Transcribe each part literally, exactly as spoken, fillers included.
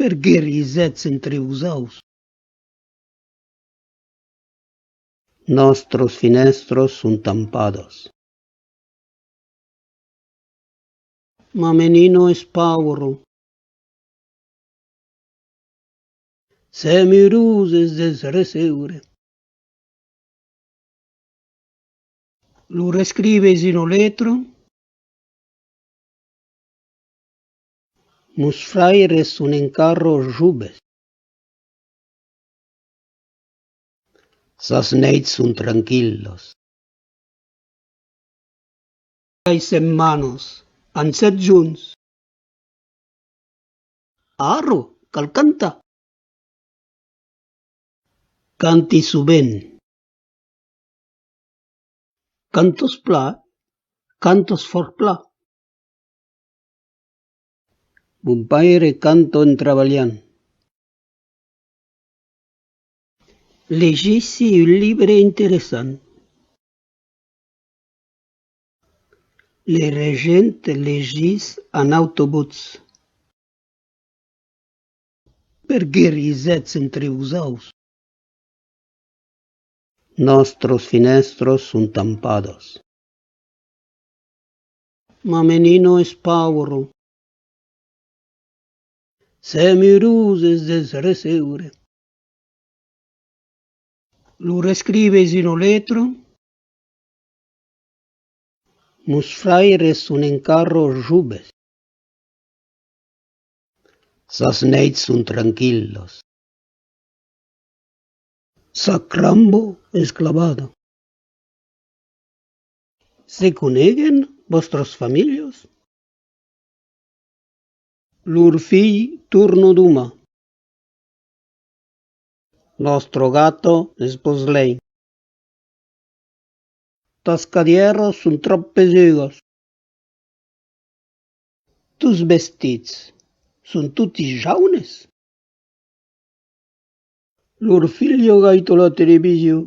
Perqué risètz entre vosaus? Nòstras finèstras son tampadas. Ma menina es paura. Sèm uroses de's recebre. Lor escrives una letra? Mos fraires son encara joves. Sas neits son tranquillas. Las setmanas an sèt jorns. Ara cal cantar. Canti sovent. Cantas plan, cantas fòrt plan. Mon paire canta en trabalhant. Legissi un libre interessant. Le regent legís en auta votz. Perqué risètz entre vosaus? Nòstras finèstras son tampadas. Ma menina es paura. Sèm uroses de's recebre. Lor escrives una letra? Mos fraires son encara joves. Sas neits son tranquillas. Sa cramba es clavada. Se coneguen vòstras familhas? Lor filh torna doman. Nòstra gata es pas luenh. Tas cadièras son tròp pesugas. Tos vestits son totis jaunes. Lor filha gaita la television.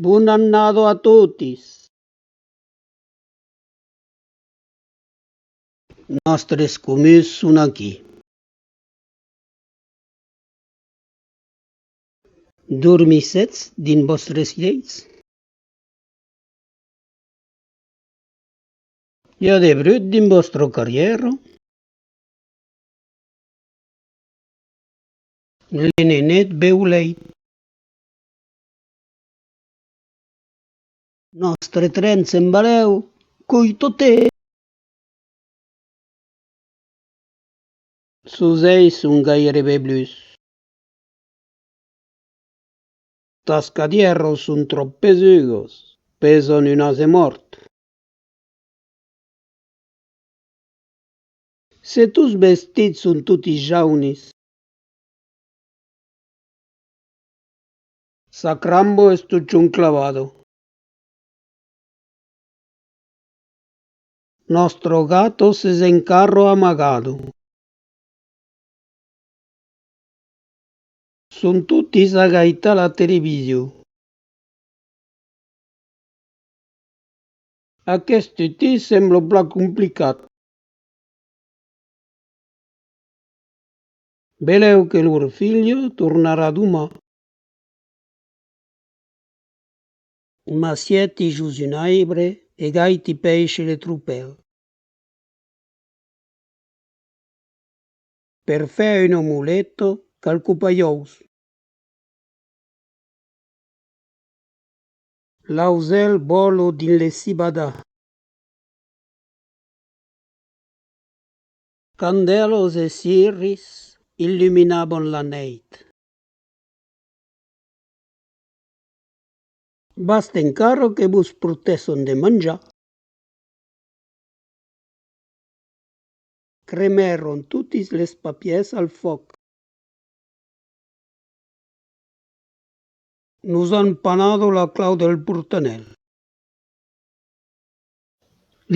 Bona annada a totis. Nòstres comuns son aquí. Dormissètz dins vòstres lièits? I a de brut dins vòstra carrièra? Le nenet beu lèit. Nòstre tren se'n va lèu, coita-te! Sos uèlhs son gaireben blus. Tas cadièras son tròp pesugas, pesan un ase mòrt. Se tos vestits son totis jaunis. Sa cramba es totjorn clavada. Nòstra gata s'es encara amagada. Son totis a gaitar la television. Aqueste temps sembla plan complicat. Belèu que lor filha tornarà doman. M'assièti jos un aibre e gaiti péisher le tropèl. Per fèr una moleta, cal copar uòus. L'ausèl vòla dins le civadas. Candèlas e ciris illuminavan la nèit. Basta encara que vos portèsson de manjar. Cremèron totis les papièrs al fòc. Nos an panada la clau del portanèl.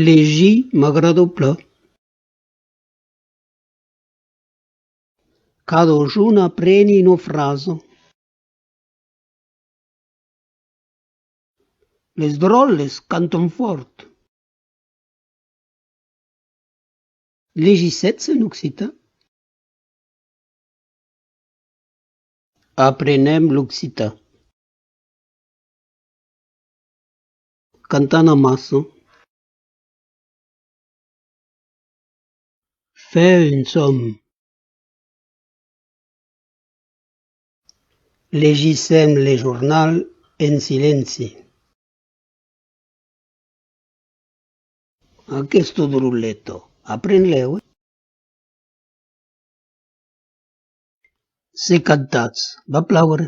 Legir m'agrada plan. Cada jorn apreni una frasa. Les dròlles cantan fòrt. Legissètz en occitan? Aprenem l'occitan. Cantam amassa. Fèu un sòm. Legissèm le jornal en silenci. Aquesta droleta, apren-lèu, eh? Se cantatz, va plaure.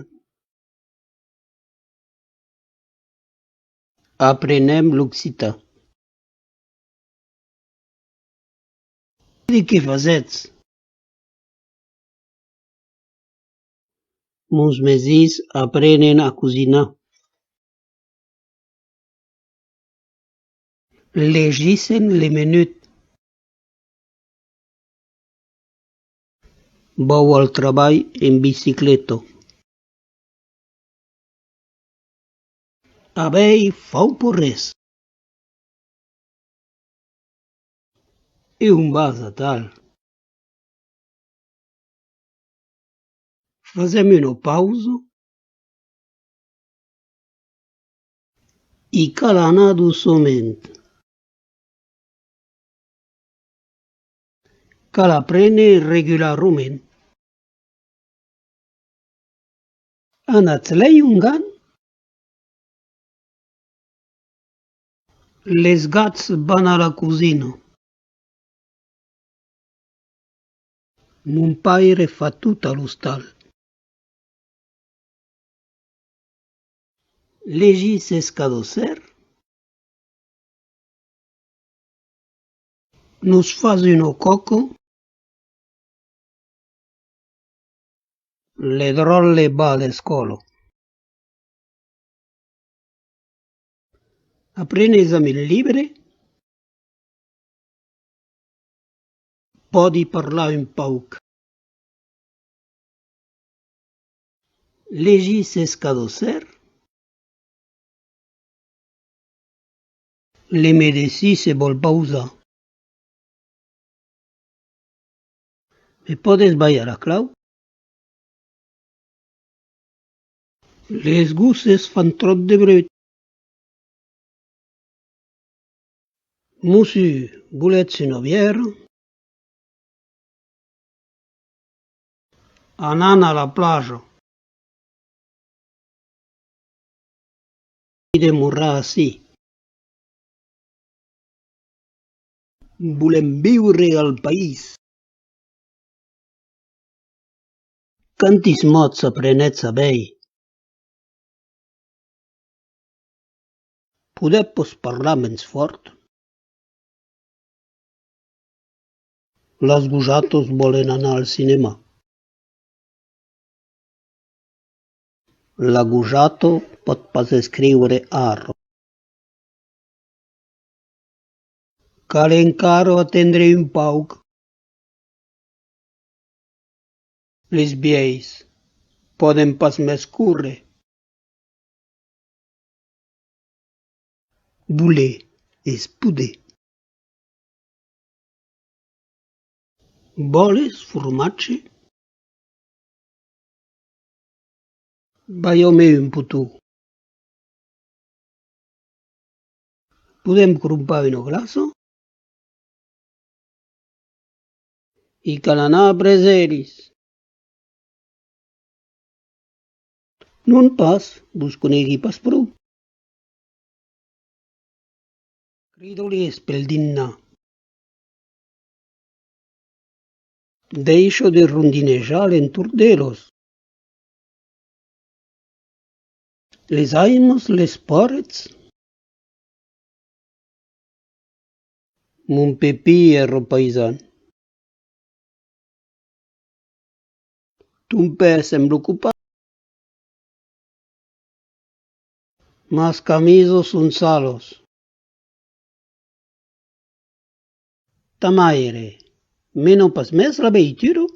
Aprenem l'occitan. De qué fasètz? Mos mesins aprenen a cosinar. Legissèm le menut. Vau al trabalh en bicicleta. Aver fau pas res. E on vas atal? Fasèm una pausa. I cal anar doçament. Cal aprene regularament. Anatz leir ongan? Les gats van a la cosina. Mon paire fa tot a l'ostal. Legissètz cada ser? Nos fas una còca? Le dròlle va a l'escòla. Aprenètz amb un libre? Pòdi parlar un pauc. Legissètz cada ser? Le medecin se vòl pausar. Me pòdes balhar la clau? Les gosses fan tròp de brut. Mossur, volètz una bièra? Anam a la plaja. Demorar ací. Volèm viure al país. Quantis mots aprenètz a veir? Podètz pas parlar mens fòrt? Las gojatas vòlen anar al cinèma. La gojata pòt pas escriure ara. Cal encara atendre un pauc. Les vièlhs pòden pas mès córrer. Voler es poder. Vòles formatge? Balha-me un poton. Podèm crompar una glaça? I cal anar a Brasèlis. Non pas, vos conegui pas pro. Crida-les pel dinnar. Daissa de rondinejar a l'entorn d'elas. Les aimas, les pòrets? Mon pepin èra paisan. Ton paire sembla copat. Mas camisas son salas. Ta maire mena pas mès la veitura?